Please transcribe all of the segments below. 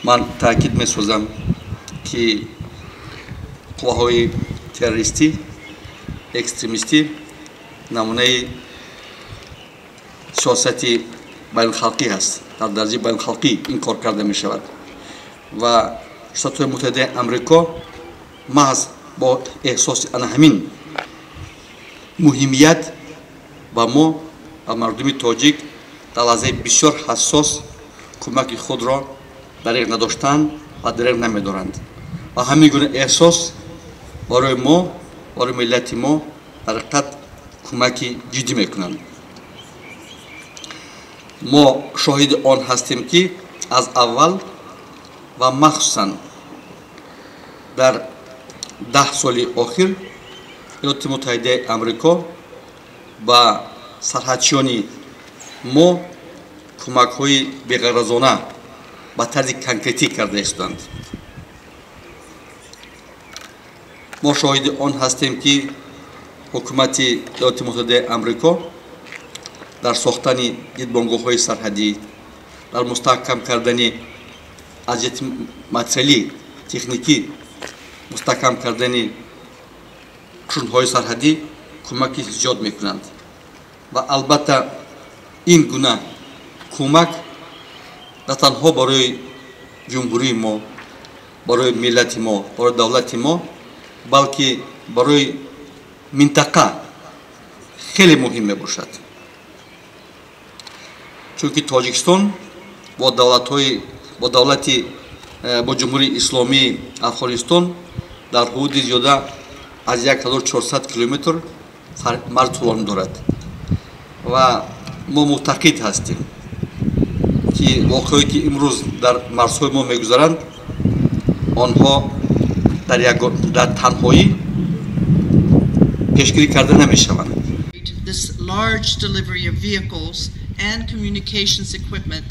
Ман таъкид месозам, ки қувваҳои террористӣ, экстремистӣ намунаи сиёсати байналхалқӣ ҳаст. Дар дараҷаи байналхалқӣ ин кор карда мешавад ва Штатҳои Муттаҳидаи Амрико маҳз бо эҳсоси ана ҳамин муҳимият ба мо ва мардуми тоҷик дар лаҳзаи бисёр ҳассос кӯмаки худро дареғ надоштанд ва дареғ намедоранд ва ҳамин гуна эҳсос барои мо, барои миллати мо дар ҳақиқат кӯмаки ҷиддӣ мекунанд. Мо шоҳиди он ҳастем, ки аз аввал ва махсусан дар 10 соли охир Иёлоти Муттаҳидаи Амрико ба сарҳадчиёни мо кӯмакҳои беғаразона ба тарзи конкретӣ карда истоданд. Мо шоҳиди он ҳастем, ки ҳукумати Иёлоти Муттаҳидаи Амрико дар сохтани дидбонгоҳҳои сарҳадӣ, дар мустаҳкам кардани аз ҷиҳати материалӣ, техникӣ мустаҳкам кардани қушунҳои сарҳадӣ кӯмаки зиёд мекунанд ва албатта ин гуна кӯмак на танҳо барои ҷумҳурии мо, барои миллати мо, барои давлати мо, балки барои минтақа хеле муҳим мебошад. Чунки Тоҷикистон бо давлатҳои, бо давлати, бо Ҷумҳурии Исломии Афғонистон дар ҳудуди зиёда аз 1400 километр марз тӯлонӣ дорад ва мо мӯътақид ҳастем, ки воқеое, ки имрӯз дар марзҳои мо мегузаранд, онҳо дар танҳоӣ пешгирӣ карда намешаванд. This large delivery of vehicles and communications equipment.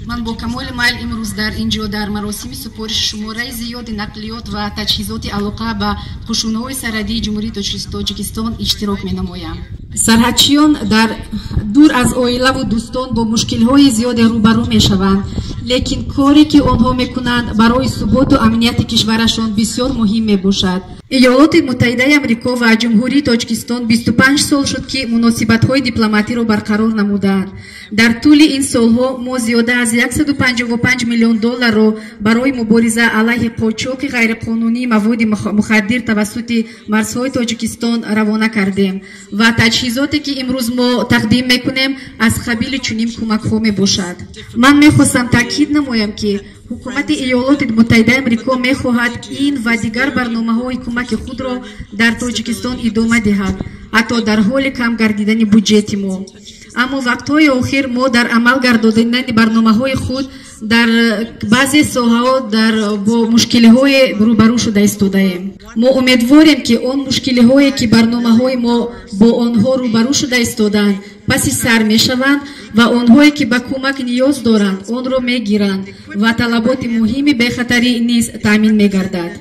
Ман бо камоли майл имрӯз дар ин ҷо дар маросими супориши шумораи зиёди нақлиёт ва таҷҳизоти алоқа ба қушунҳои сарҳадии Ҷумҳурии Тоҷикистон иштирок менамоям. Сарҳадчиён дар дур аз оилаву дӯстон бо мушкилҳои зиёде рӯбарӯ мешаванд, лекин коре, ки онҳо мекунанд, барои суботу амнияти кишварашон бисёр муҳим мебошад. Иёлоти Муттаҳидаи Амрико ва Ҷумҳурии Тоҷикистон 25 сол шуд, ки муносибатҳои дипломатиро барқарор намуданд. Дар тӯли ин солҳо мо зиёда аз 155 миллион долларро барои мубориза алайҳи қочоқи ғайриқонунии маводи мухаддир тавассути марзҳои Тоҷикистон равона кардем ва таҷҳизоте, ки имрӯз мо тақдим мекунем, аз қабили чунин кӯмакҳо мебошад. Ман мехостам таъкид намоям, ки ҳукумати Иёлоти Муттаҳидаи Амрико мехоҳад ин ва дигар барномаҳои кӯмаки худро дар Тоҷикистон идома диҳад, ҳатто дар ҳоли кам гардидани буҷети мо. Аммо вақтҳои охир мо дар амал гардонидани барномаҳои худ дар баъзе соҳаҳо дар бо мушкилиҳое рӯбарӯ шуда истодаем. Мо умедворем, ки он мушкилиҳое, ки барномаҳои мо бо онҳо рӯбарӯ шуда истодаанд, паси сар мешаванд ва онҳое, ки ба кӯмак ниёз доранд, онро мегиранд ва талаботи муҳими бехатарӣ низ таъмин мегардад.